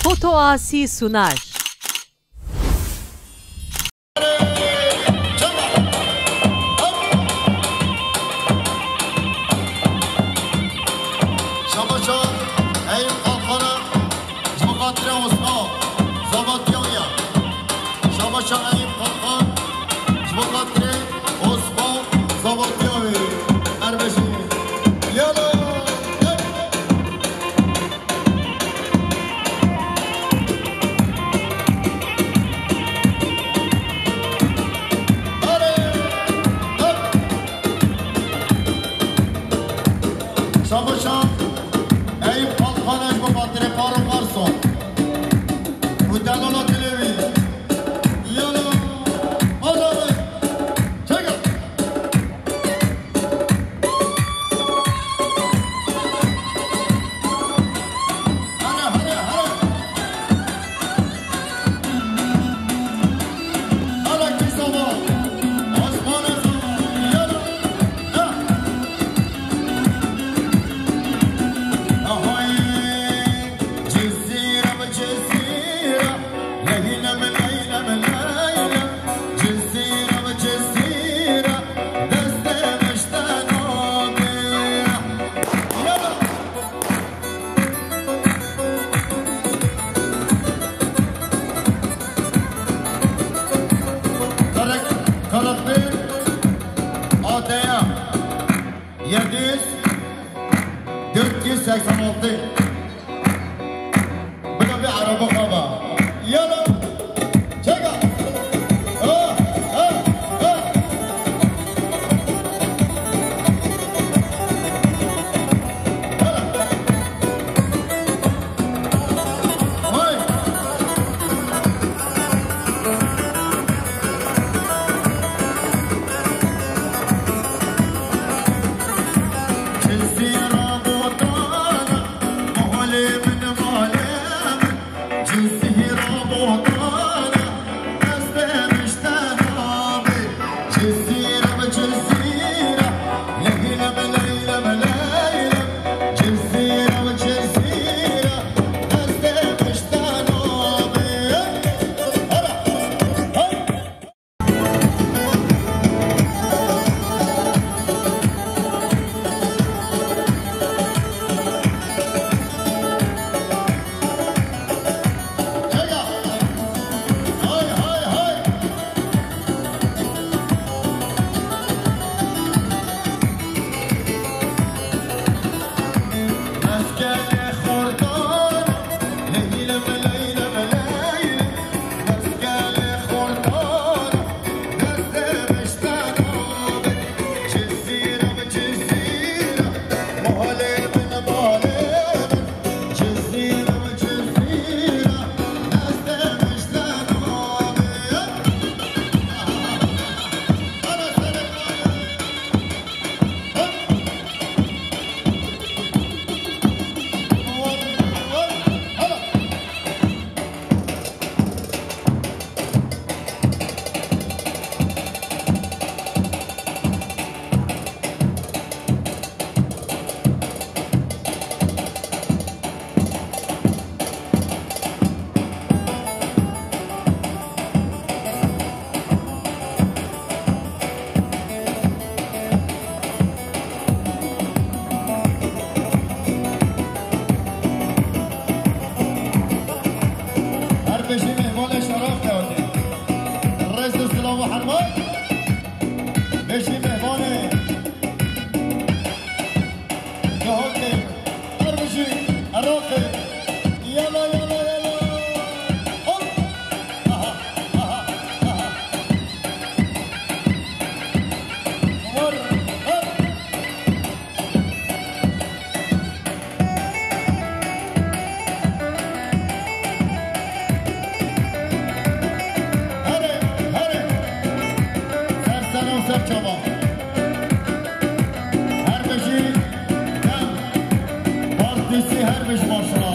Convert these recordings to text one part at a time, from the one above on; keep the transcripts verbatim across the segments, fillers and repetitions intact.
Foto Asi sunar. Şabaşa Eyüp Kalkan'a, ji bo xatirê Osman, zavatiya wî ye. Şabaşa Eyüp Kalkan, ji bo xatirê Osman, zavatiya wî. Her beşî. Yala. Şabaşa Eyüp Kalkan, ji bo xatirê Faruk Arson û delala dilê wî. Yala, hadi, çek. Hadi, hadi, hadi. Hala kî zava? Osmanê zava. Yala. Ha. Ahay. Cizîre bi cizîre, leylem, leylem, leylem. Cizîre bi cizîre, destê min ji te nabê. Yala. Karak-, karakter A D A yedi yüz, dört yüz seksen altı. Buna bir araba kaba. Yala. Çeka. Ha, ha, ha. Her beşî mehvanê şeref kewtî. Rêz û silav û hurmet. Beşî mehvanê Duhokê, Erbijî, Iraqê. Yala, yala, yala. Hop. Aha, aha, aha. Var, hop. Here, here. Ser sera û ser çava. Her bijî dem. Partîsî her bij maşala.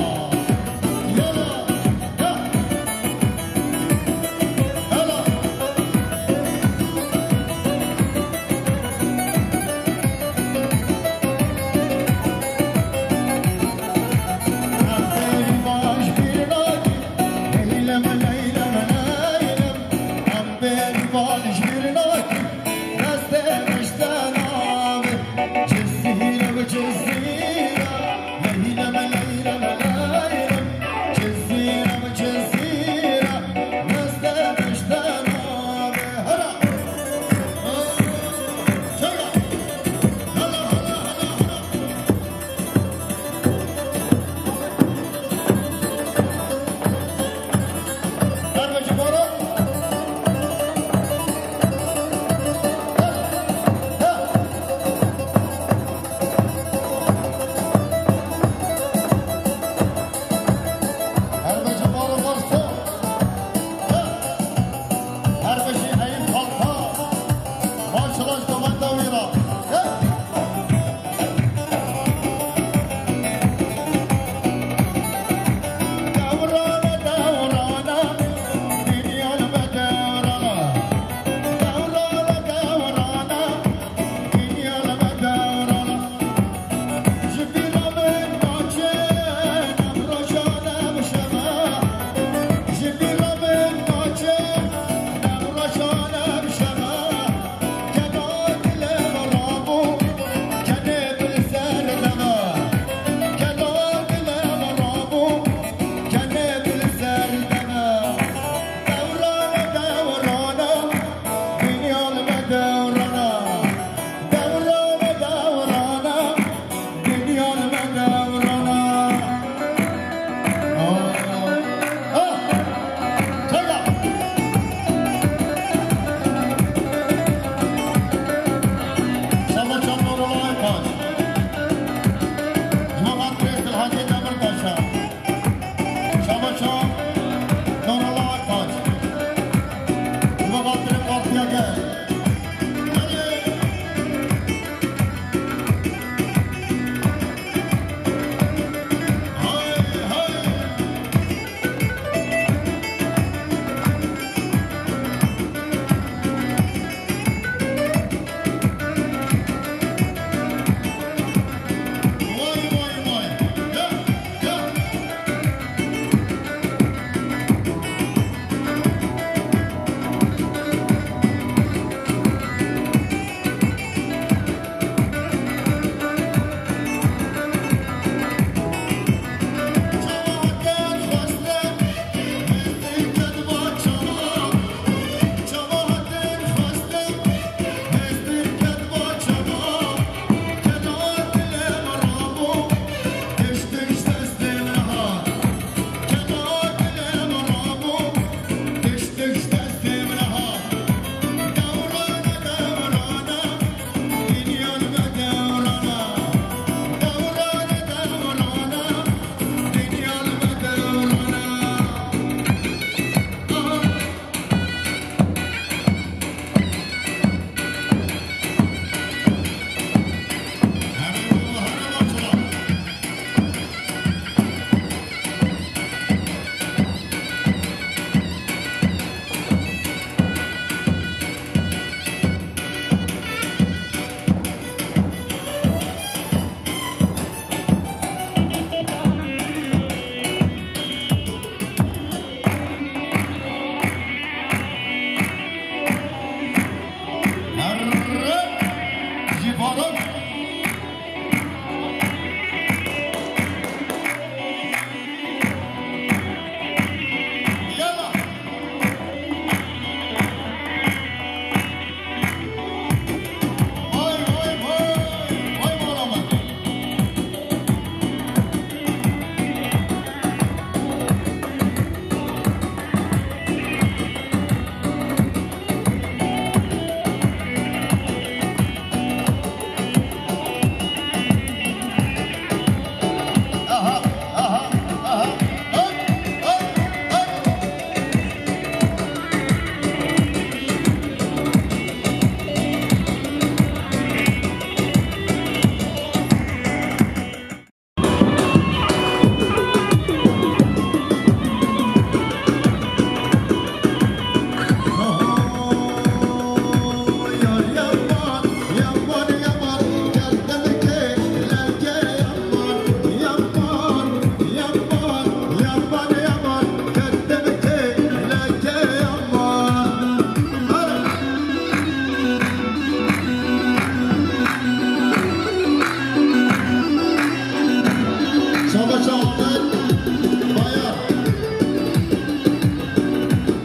Bayar.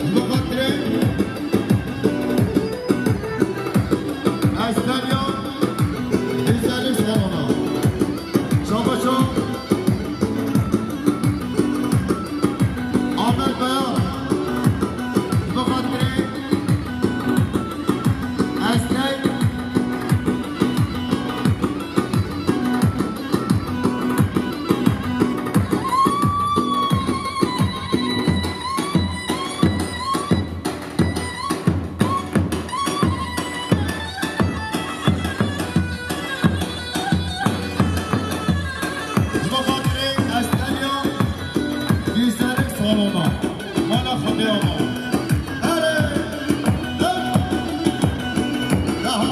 Ji bo xatirê Esteriya, Güzellik Salonu. Şabaşo. Ahmet Bayar. Ji bo xatirê Esteriya. Ji bo xatirê Esteriya, Güzellik Salonu. Mala Xwedê ama. Erê! Dev! Daha!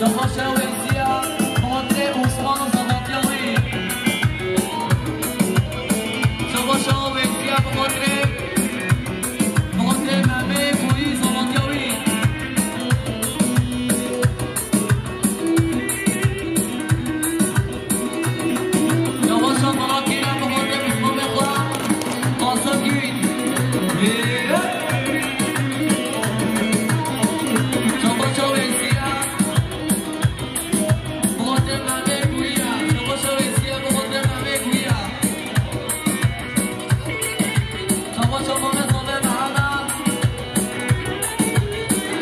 Şabaşa Weysiya, bi xatirê Osman û zavatiya wî. Şabaşa Weysiya, bi xatirê, bi xatirê Memê Koyî zavatiya wî. Şabaşa Barakî, bi xatirê Osmanê xwe, Asakî. Şabaşa Weysiya. Bi xatirê Memê Guriya, şabaşa Weysiya, bi xatirê Memê Guriya. Şabaşa Mamê Zave Mehema,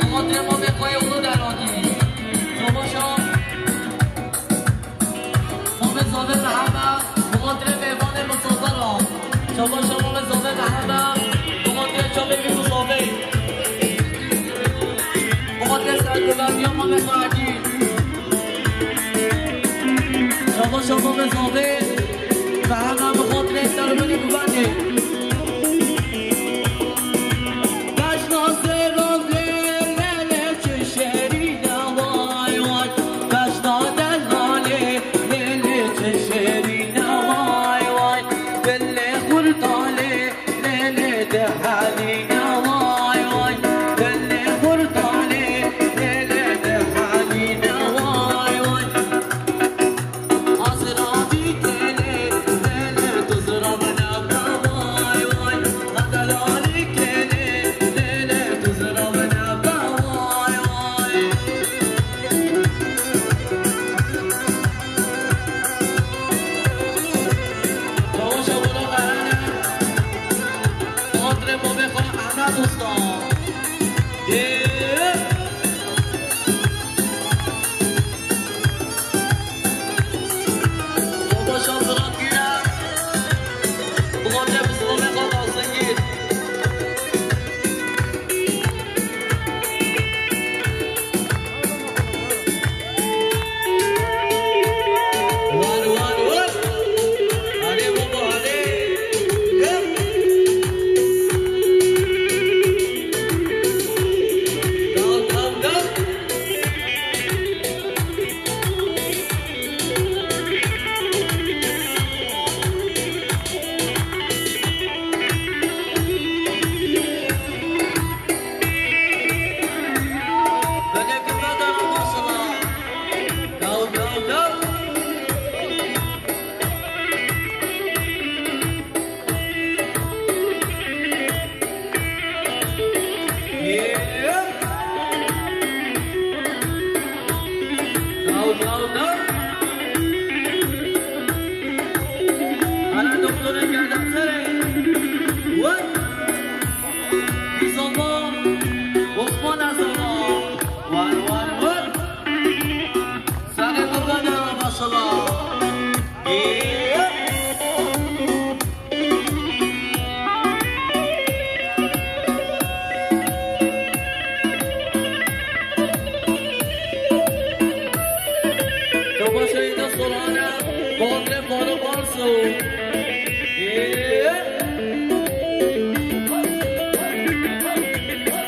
bi xatirê Mamê Xweyê Ulu Derakî. Şabaşa Mamê Zave Mehema, bi xatirê mêvanê misafira. Şabaşa Mamê Zave Mehema, bi xatirê çavê wî û zavê. Bi xatirê serkirvetiya Mamê Xweyê. Şabaşa Mamê Zave Mehema, bi xatirê serwilî guvendê. Beşna seran lê lê lê çi şerîne vay vay. Beşna dellalê lê lê çi şerîne vay vay. Dilê xurtalê lê lê dihelîne vay vay. Dilê xurtalê lê lê dihelîne vay vay. Ana doktorê gerdanserê. Wey. Zama. Osman Zama. War, war, war. Serê xwe bide, maşallah. Şabaşa Îda Solane, Badre Faruk Arsu.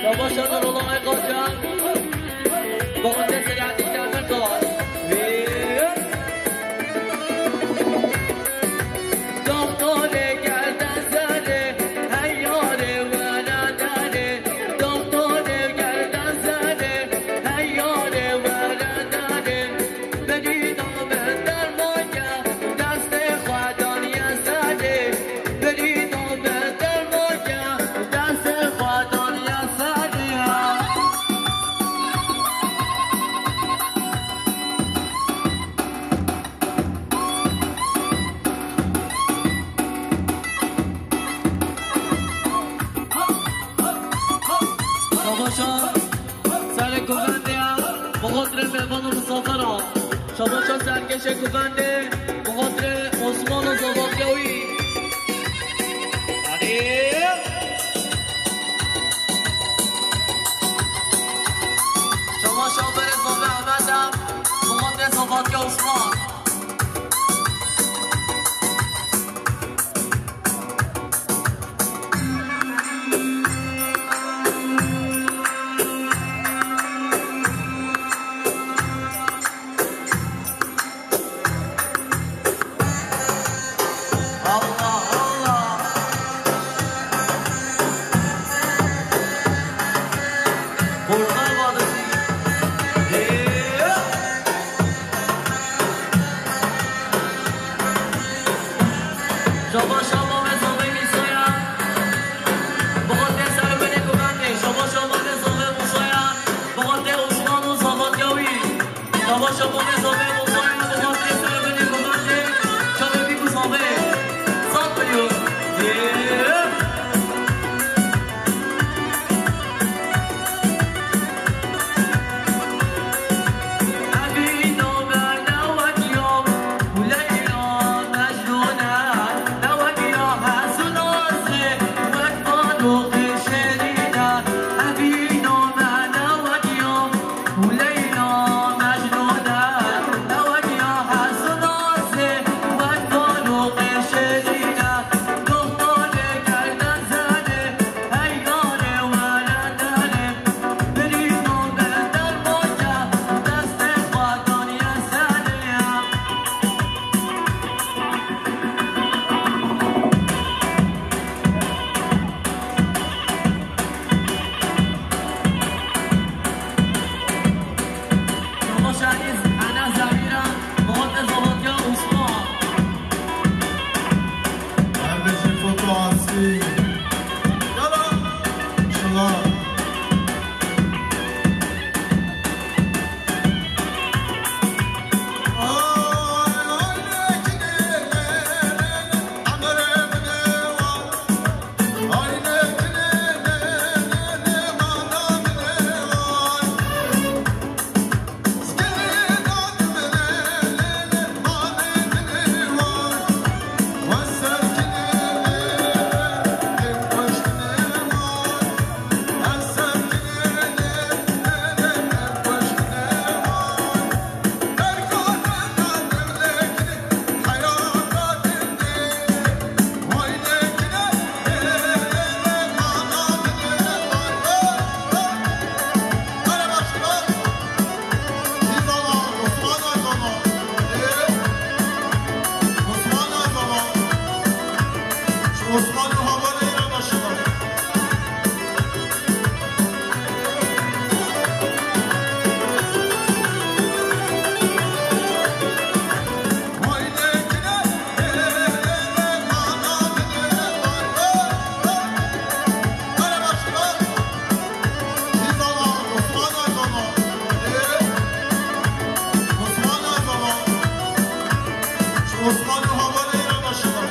Şabaşa Nurullah Aykaçan, Badre Selahattin Demirtaş. Doktorê gerdanserê, hey yarê were derê. Doktorê gerdanserê, hey yarê were derê. Berî da min derman ke, destê xwe daniye serê. Berî da min derman ke, destê xwe daniye serê. Şabaşa serê guvendê ya, bi xatirê mêvan û misafiran. Şabaşa serkêşê guvendê, bi xatirê Osman û zavatiya wî. Erê! Şabaşa berê zavê Ehmed e, bi xatirê zavatiya Osman. Şaba şabanê zavê Osmanê, Osmanê sere binê gozanê, şabê bî ku zavê. Sat milyon. Yeah. Tamaşa iz ana zavîra, Muhammed Zavatya Osman. Her bijî foto asî. Yala. Şila. Osman û hevalê îro başla. Osman û hevalê îro başla.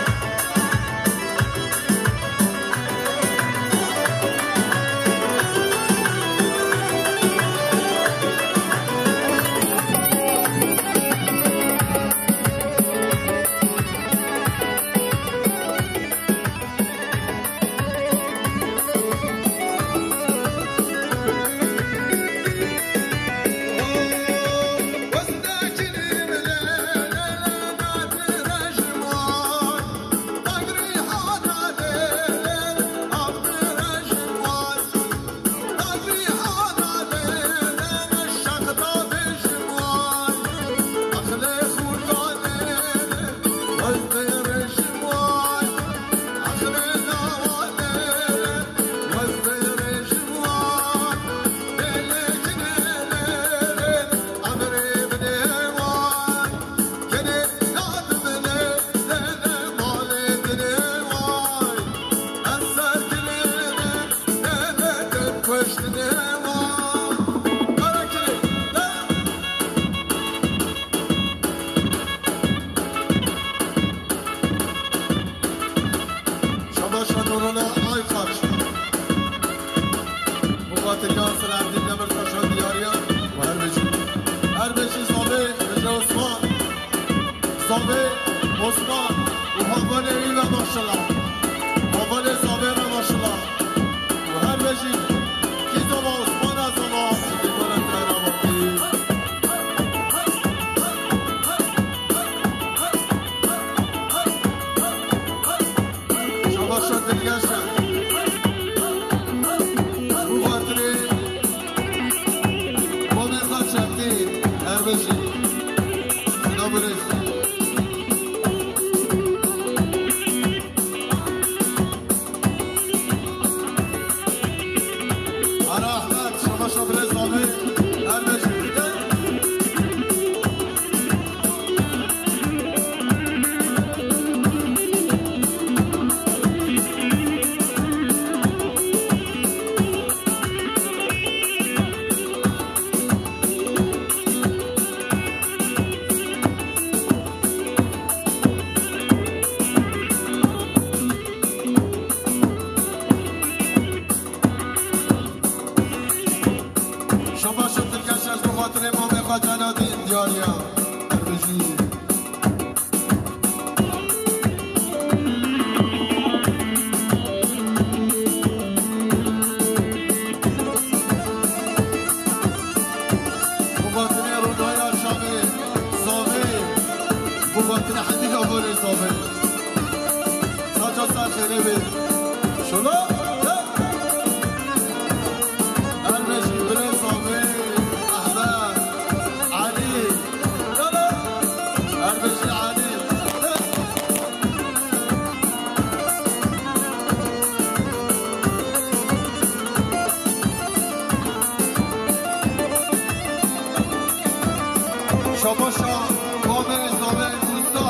Şabaş Nurullah Aykaç. Muqatilgan Selahaddin Demirtaş'a diyarıya. Her beşi. Her beşi Sabi, Recep Osman. Sabi, Osman. Bu havanı ile başla. Havanı Sabi ile başla. Her beşî. Kî zava Osman a zava. Dîwana Tehrana. Şabaşa dilgeşe. Bu xatirê Komê xaç Şeftî her beşî. Sina birêz. Mamê xwe Celadîn diyariya. Erbijî. Buxatinê Rûnaya Şamê, Zavê. Buxatinê Hedîka Borê Zavê. Saca ser xêrê bê. Şuna. Erbejî birê Zavê. Ehmed. Elî. Yala. Erbejî Elî. Şabaşa, Bavê Zavê Musa.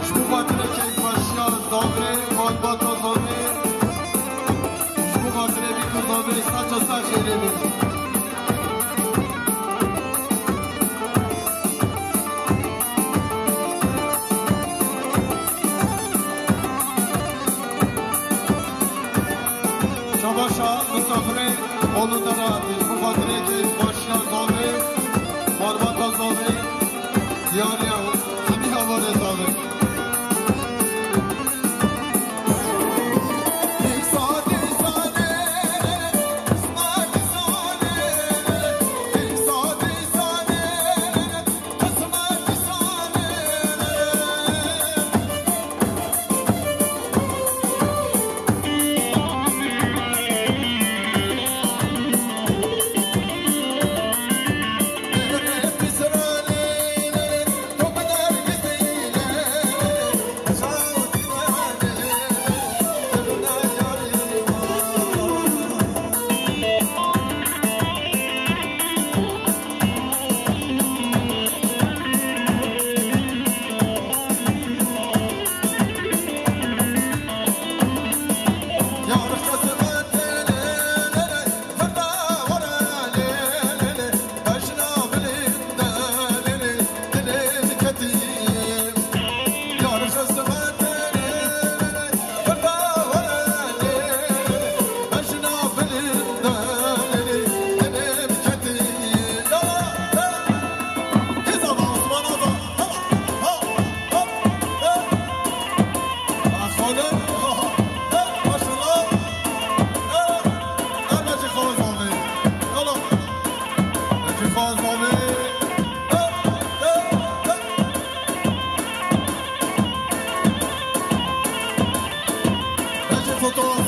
Ji bo xatirê keyfbaşiya Zavê, malbata Zavê. Ji bo xatirê vî ku Zavê saca ser xêrê bê. Şabaşa misafirê Olundara, ji bo xatirê keyfbaşiya Zavê, malbata Zavê, diyariya hemî hevalê Zavê. Fotoğraf.